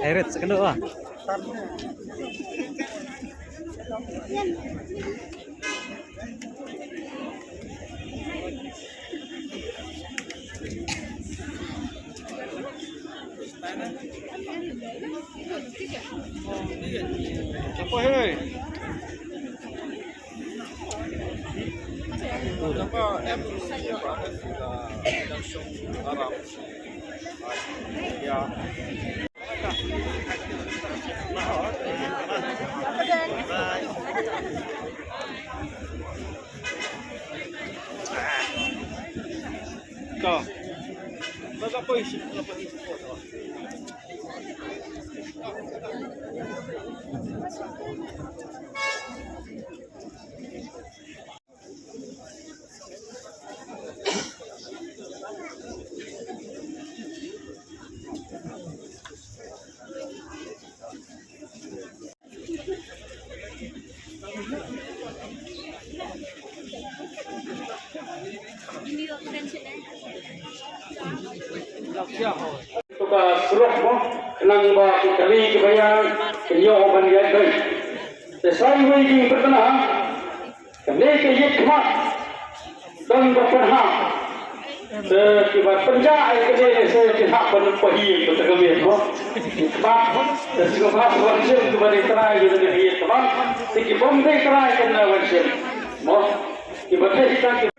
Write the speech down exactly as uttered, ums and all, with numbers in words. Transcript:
Ai rit sa kynduh ah. Ka surok mo, khnang ba ki kali ki bayan kin ïoh ban ïaid beit. Te sa iwei jingpyrkhat, kane ka ïit khmat don ba pynhap. Te kiba pynjah ïa kane ne se kin hap ban pynhap ban tang ka miet mo. Ïit khmat, te sngewbha ban shim kiba dei trai ïa kane ka ïit khmat. Te ki bym dei trai kan wan shim mo. Kiba dei trai.